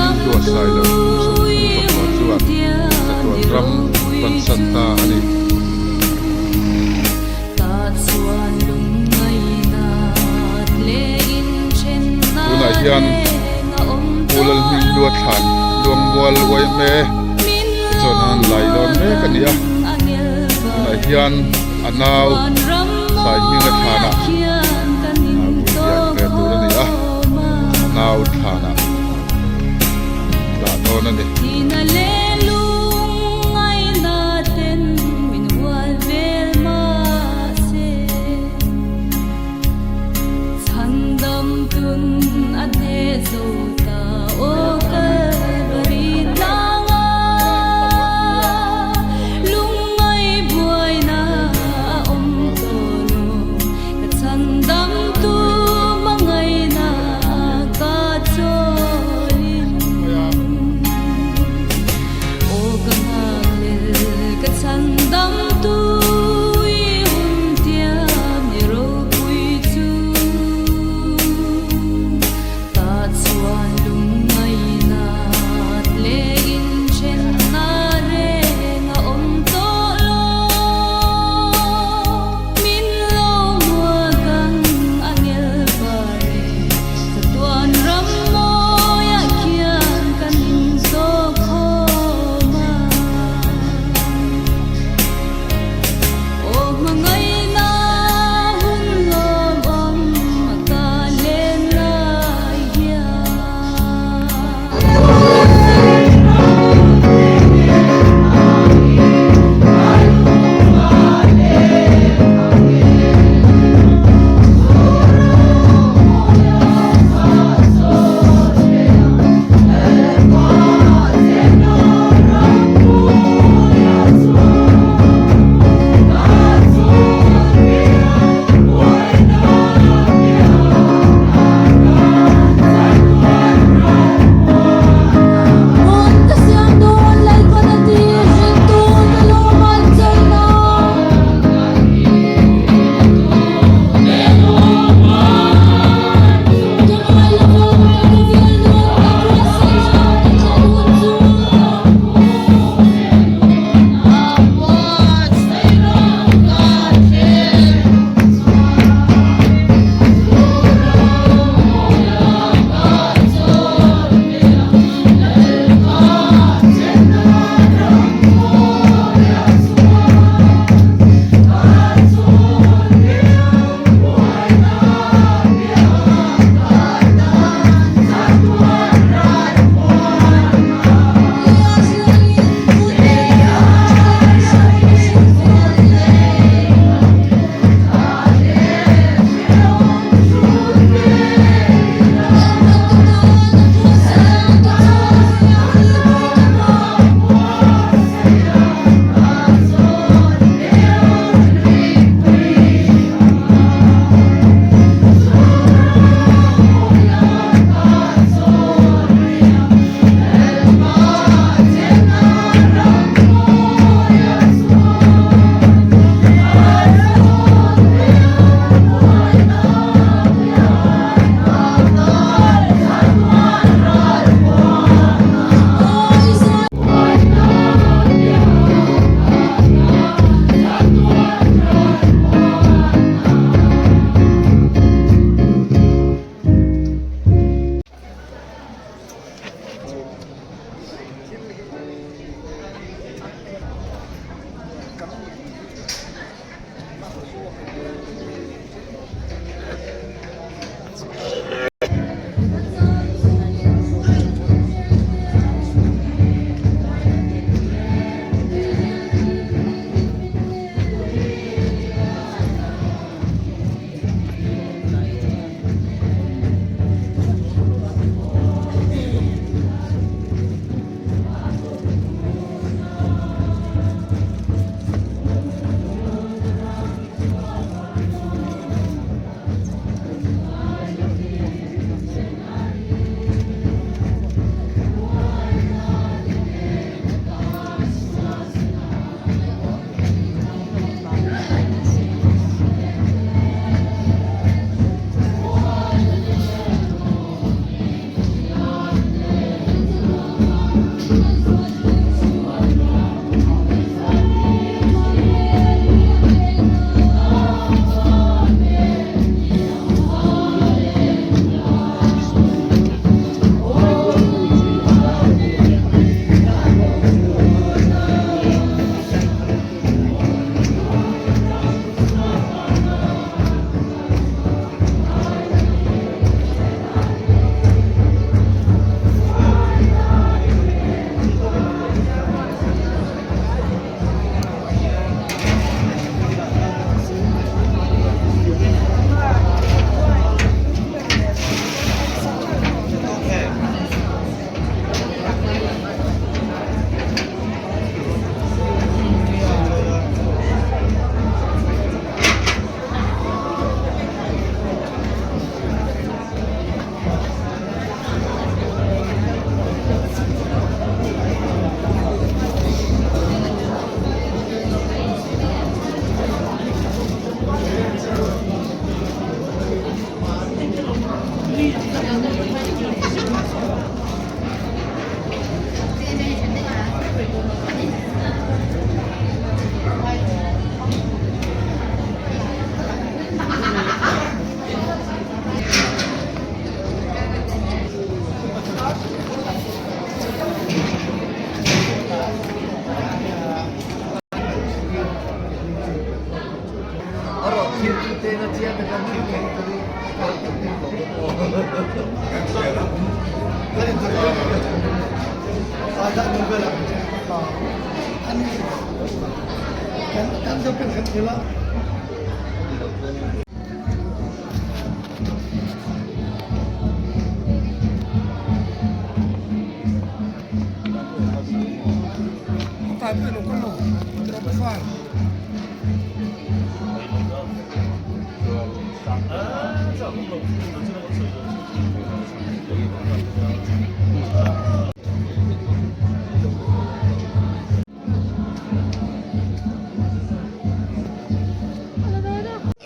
Lalhminghlua Sailo kum 34 chuan chatuan ram pansan ta a ni. Tunah hian Pu Lalhminghlua thlan Luangmual yma te chuan an lai dawn mek a ni a, tunah hian a nau Saihminga thlanah vui lian ve tur a ni a, a nau thlanah dah dawn a ni.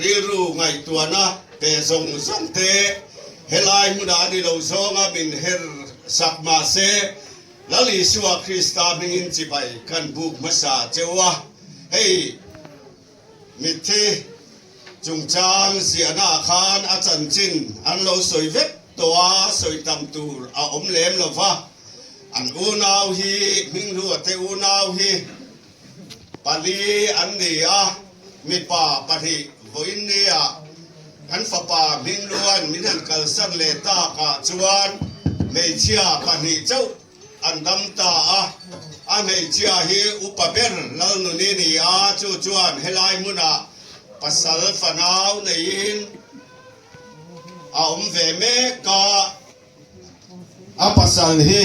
Rilru ngaihtuahna pe zawng zawng te helai hmunah a ni lo zawnga min her sak mahse Lal Isua Krista hmingin chibai kan buk hmasa cheu a, hei mitthi chungchang ziahnaah khan a chanchin an lo sawi vek tawh a, sawi tam tur a awm lem lo va, an unau hi Hminghlua te unau hi pali an ni a, mipa pahnih vawiinnia kan fapa Hminglua'n min han kalsan leh takah chuan hmeichhia pahnih chauh an dam ta a, a hmeichhia hi upa ber Lalnuni ni a, chu chuan helai hmunah pasal fanau neiin a awm ve mek a, a pasal hi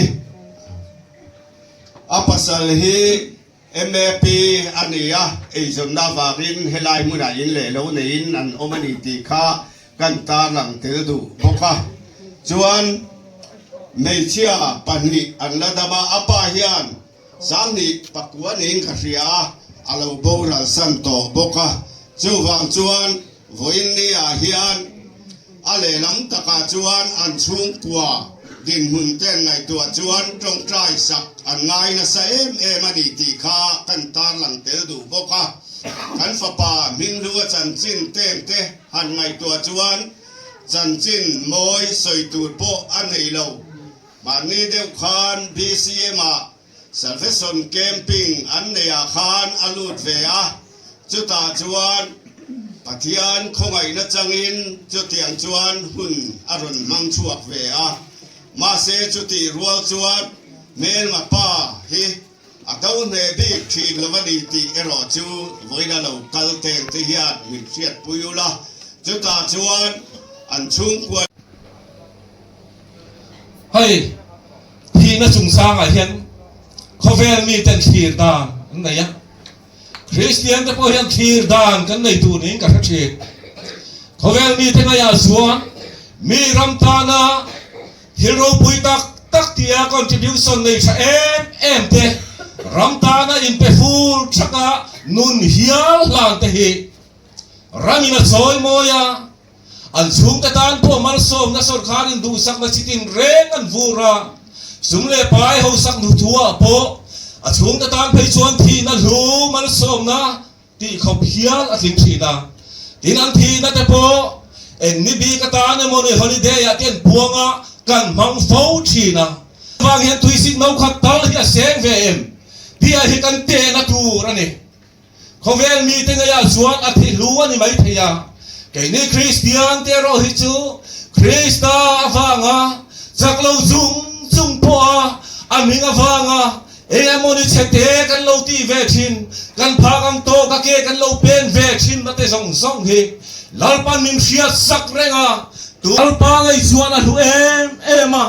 a pasal hi MAP a ni a, eizawnna avangin helai hmunah in leh lo neiin an awm a ni tih kha kan tarlang tel duh bawk a. Chuan hmeichhia pahnih an la dam a, a pa hian 2000 pakua niin ka hria a, a lo boral san tawh bawk a. Chuvang chuan vawiin ni ah hian a lehlam takah chuan an chhungkua dinhmun te an ngaihtuah chuan tawngtai sak an ngai nasa em em a ni tih kha kan tarlang tel duh bawk a. Kan fapa Hminghlua chanchin teng te han ngaihtuah chuan chanchin mawi sawi tur pawh a nei lo. Mahni deuh khan BCM ah Salvation Camping an neihah khan a lut ve a, chutah chuan Pathian khawngaihna changin chutiang chuan hun a rawn hmang chhuak ve a. Mahse chutih rual chuan hmelma pa hi a do hneh bik thin lo a ni tih erawh chu vawiin a lo kal teng te hian min hriatpui ula, chutah chuan an chhungkua. Hei, thihna chungchangah hian khawvel miten thlir dan an nei a, Kristian te pawh hian thlir dan kan nei tur niin ka hre thin. Khawvel mite ngaiah chuan mi ram tana thil ropui tak tak tia contribution nei tha em em te, ram tana inpe fur thaka nun hial hlan te hi ramin a chawi mawi a, An chhungte tan pawh malsawmna sawrkharin duhsakna chi tin reng an vur a, sum leh pai hosak nu thuah pawh a chhungte tan phei chuan thihna hlu malsawmna tih khawp hial a tling thin a. Tin, an thihna te pawh eng ni bik atan emaw ni holiday ah te an puang a, kan hmang fo thin a. Vang hian tuisik no khat tal hi a seng ve em tih ah hi kan tehna tur a ni. Khawvel mite ngeiah chuan a thi hlu a ni mai thei a, keini Kristian te erawh hi chu Krista avanga chak lo chung chung pawha a hming avanga eng emawni chhe te kan lo tih ve thin, kan phak ang tawk a ke kan lo pen ve thin na te zawng zawng hi Lalpan min hriat sak reng a, tu Lalpa ngei chuan a hlu em em a,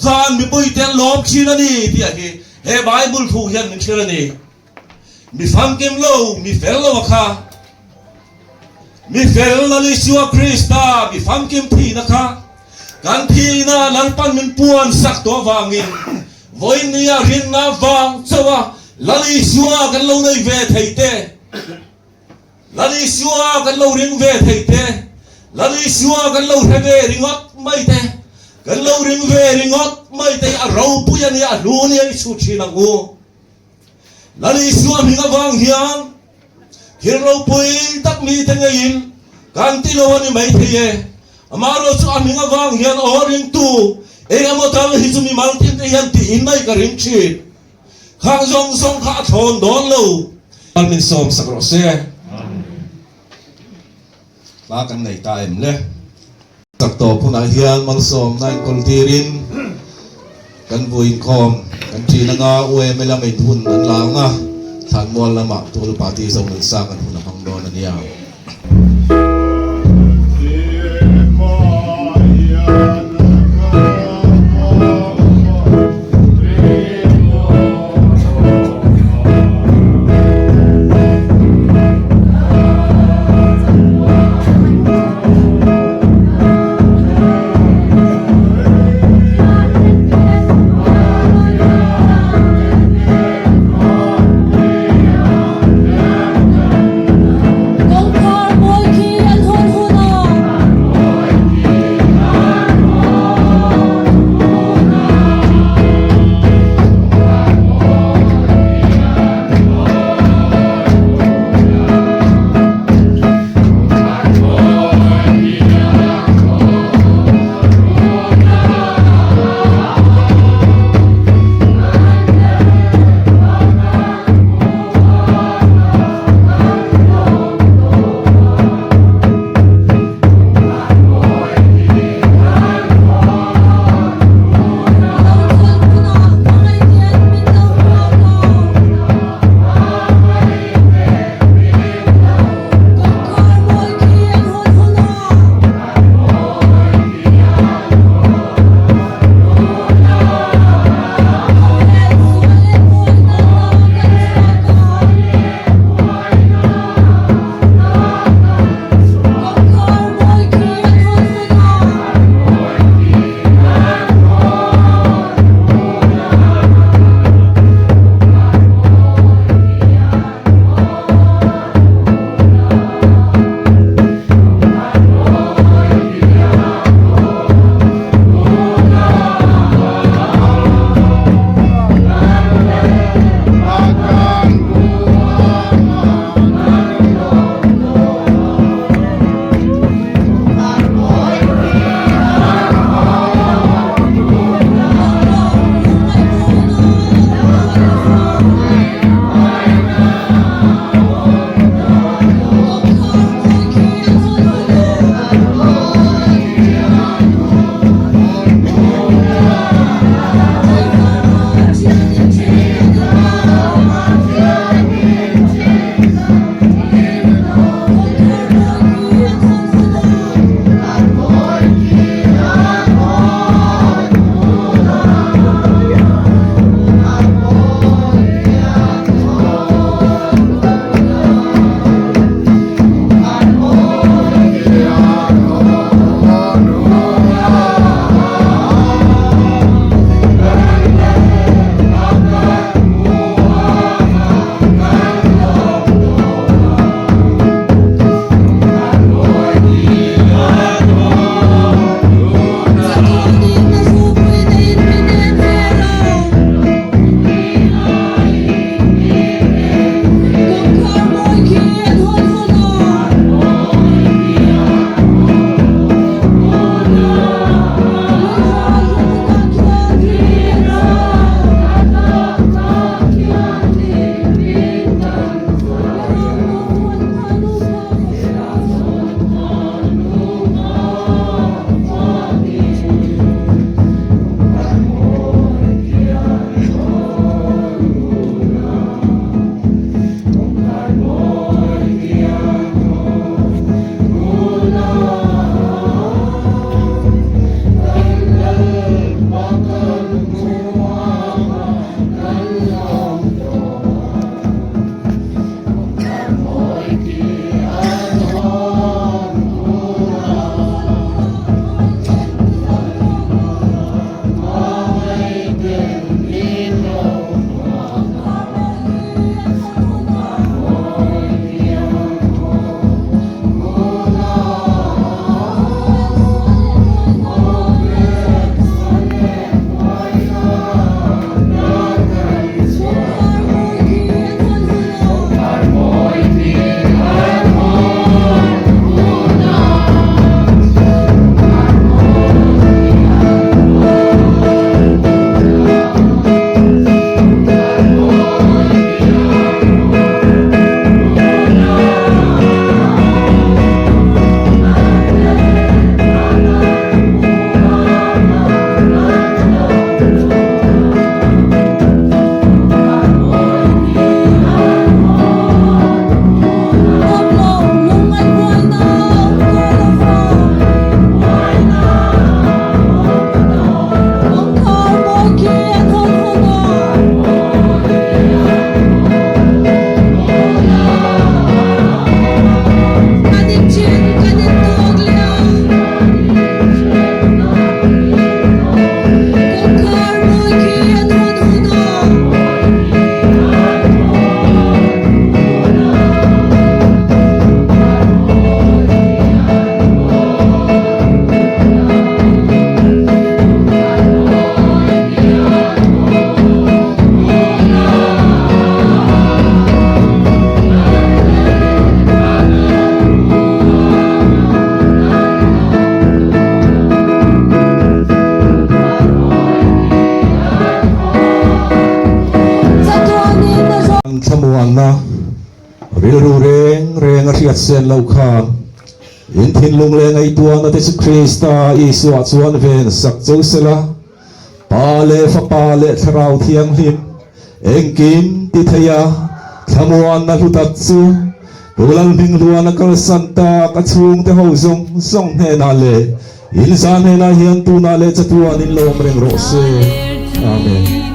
van mipuite an lawm thin a ni tih a hi he Bible thu hian min hrilh a ni. Mi famkim lo, mi fel lo a kha. Mi fel Lal Isua Krista mi famkim thihna kha kan thihna Lalpan min puan sak tawh avangin vawinia rinna vang chauh a Lal Isua kan lo nei ve thei te, Lal Isua kan lo ring ve thei te, Lal Isua kan lo hre ve ringawt mai te, kan lo ring ve ringawt mai te hi a ropui a nia, a hlu nia i chhut thin ang u. Lal Isua hming avang hian thil ropui tak mite ngeiin kan ti lo a ni maithei e. Amaherawh chu a hming avang hian aw ringtu eng emaw tal hi chu mimal tin te hian tiin mai ka ring thin. Khang zawng zawng kha a thlawn dawn lo. Lal min sawm sak rawh se. Hla kan nei ta em le? Sak tawp hunah hian malsawmna inkawl tirin. Kan vui inkhawm kan ṭhin anga UMA lamin hun an la ang a, Thlanmual lamah Tual Party Zonunsang an hun a hmang dawn a nia. Kawngkhar mawi Thlamuanna rilru reng reng a hriat sen loh khan in thinlung leh ngaihtuahna te chu Krista Isua chuan ven sak cheu sela, Pa leh Fapa leh Thlarau Thianghlim engkim ti thei a, thlamuanna hlu tak chu Pu Lalhminghluana kalsan tak a chhungte ho zawng zawng hnenah leh In zan hnenah hian tunah leh chatuan in lawm reng rawh se. Amen.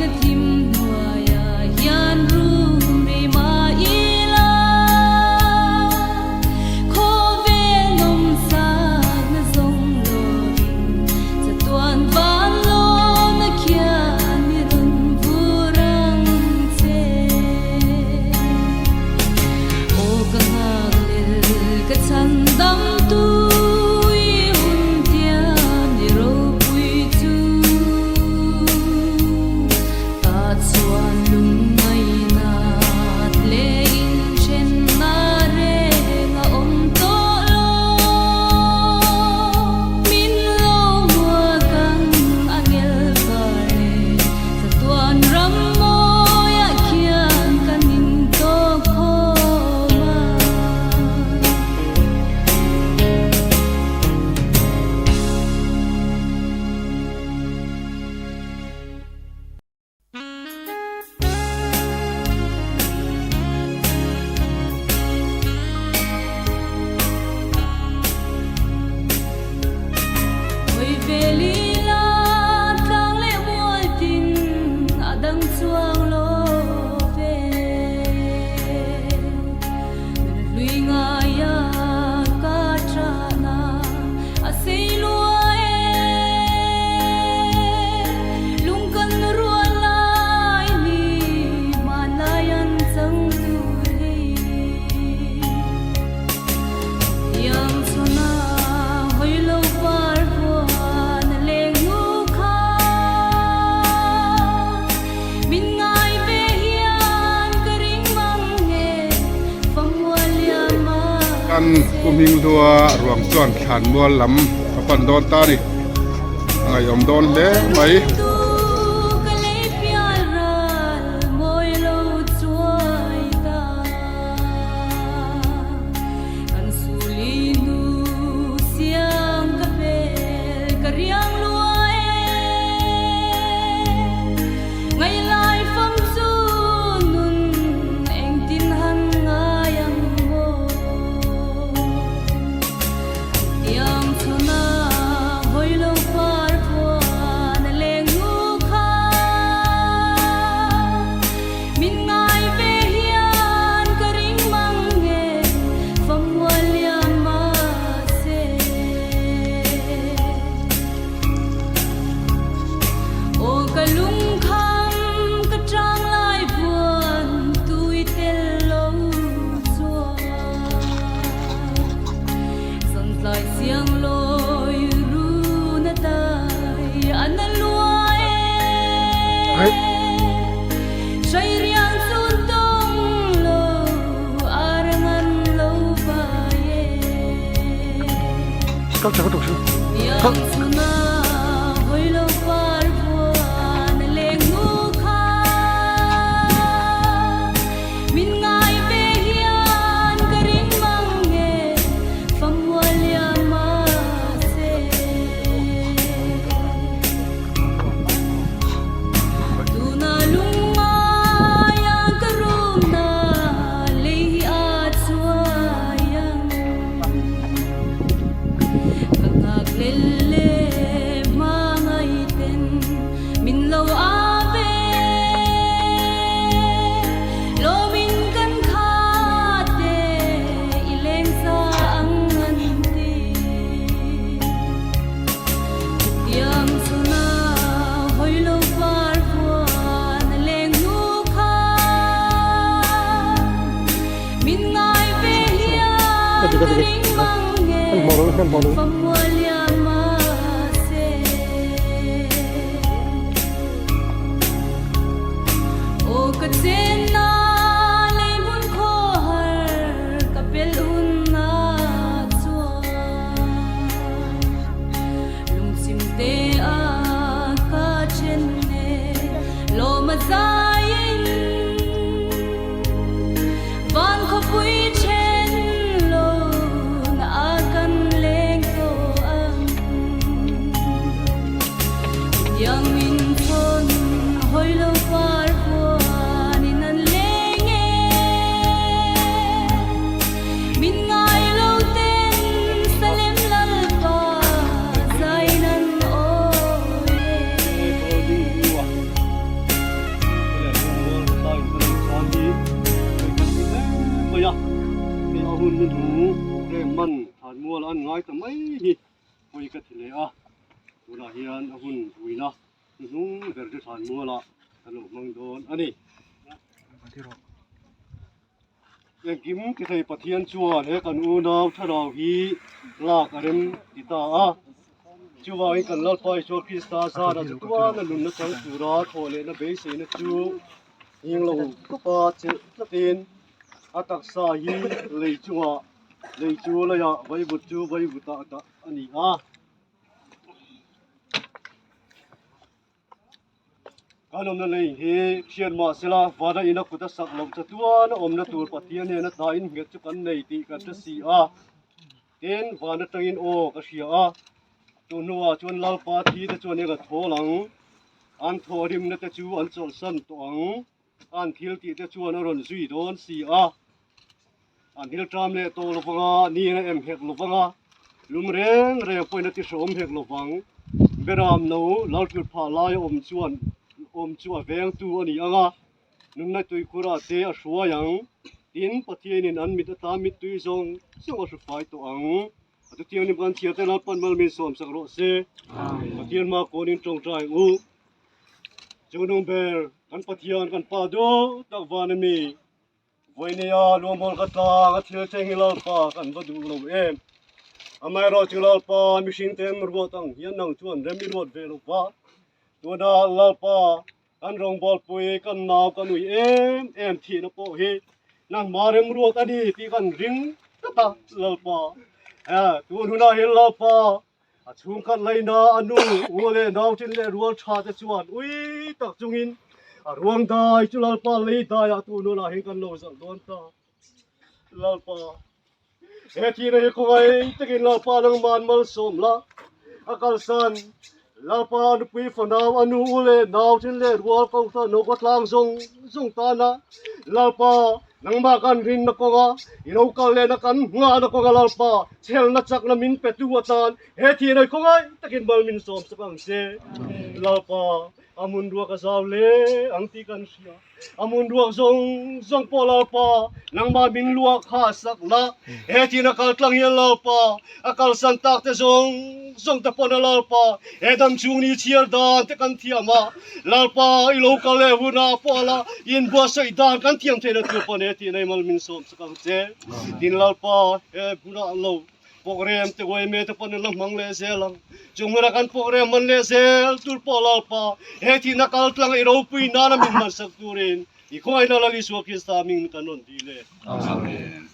Kan Pu Hminghlua ruang chuan thlanmual lam a pan dawn ta a ni. A ngaihawm dawn hle mai. man thlanmual an ngai ta mai hi pawi ka ti leh a, tunah hian a hun vuina hnuhnung ber chu thlanmualah kan lo hmang dawn a ni. Engkim ti thei Pathian chuan he kan unau thlarau hi lak a rem ti ta a, chuvangin kan Lalpa Isua Krista zana chatuana nunna chang tura thawh lehna beiseina chu hing lo tawpa chelh tlatin a taksa hi lei chungah lei chu leiah vaivut chu vaivutah dah a ni a. Kan awmna lei hi hriat mah sela vana ina kut a sak loh chatuan a awmna tur Pathian nen a tlaiin nghet chu kan nei tih kan hre si a. Tin, van atangin aw ka hria a, chu hnuah chuan Lalpa thi te chuan eng a thawl ang, an thawhrimna te chu an chawlhsan tawh ang. An thil tih te chuan a rawn zui dawn si a, an thil ṭam leh tawh lo vang a, ni a em hek lo vang a, lum reng reng pawhin a ti hrehawm hek lo vang. Beram no lalthut phah lai a awm chuan awm chu a vengtu a ni ang a, nunna tuikhurah te a hruai ang. Tin, Pathianin an mit ata mittui zawng zawng a hru fai tawh ang. A chutiangin kan chhiarte Lalpan malmin sawmsak rawh se. Pathian hma kawnin ṭawngṭai ang u. Chungnung ber kan Pathian kan Pa duh tak van a mi. Vawinia luangbawl ka tlang a thil thleng hi Lalpa kan va duh lo em. Amaherawh chu Lalpa mihring te ruat ang hian nang chuan rem i ruat ve lo va. Tuna Lalpa kan rawngbawlpui kan nau kan ui em em thihna pawh hi nangmah rem ruat a ni tih kan ring tlat a Lalpa. Tun hunah hian Lalpa A chhungkhat laina a nu u leh nautin leh rual tha te chuan ui tak chungin a ruang dai chu Lalpa lei daiah tu nunah hian kan lo zalh dawn ta. Lalpa, he thihna hi khawngaih takin Lalpa nangman malsawm la, a kalsan Lalpa nupui fanau a nu u leh nautin leh rual ko ta nawka tlang zawng zawng tana Lalpa Nangmah kan rinna kawnga i lo kal lehna kan nghahna kawnga Lalpa chhelna chakna min petu atan he thihna hi khawngaih takin mal min sawm sak ang che. Lalpa, a hmun ruak a zau hle ang tih kan hria. A hmun ruak zawng zawng pawh Lalpa, nangmah min luah kha sak la. He thihna kal tlang hian Lalpa, a kalsan tak te zawng zawng te pawn a Lalpa, he dam chhung ni chhiar dan te kan thiam a. Lalpa i lo kal leh hunah pawh la inbuatsaih dan kan thiam theihna tur pawh nei tih nei mal min sawm sak ang che. Tin Lalpa he hmunah lo program te uaime te pawn in la hmang leh zel ang. Chung hmunah kan program man leh zel tur pawh Lalpa he thihna kal tlang i ropui nana min hman sak turin i khawngaihna Lal Isua Krista hming kan rawn dil e. Amen.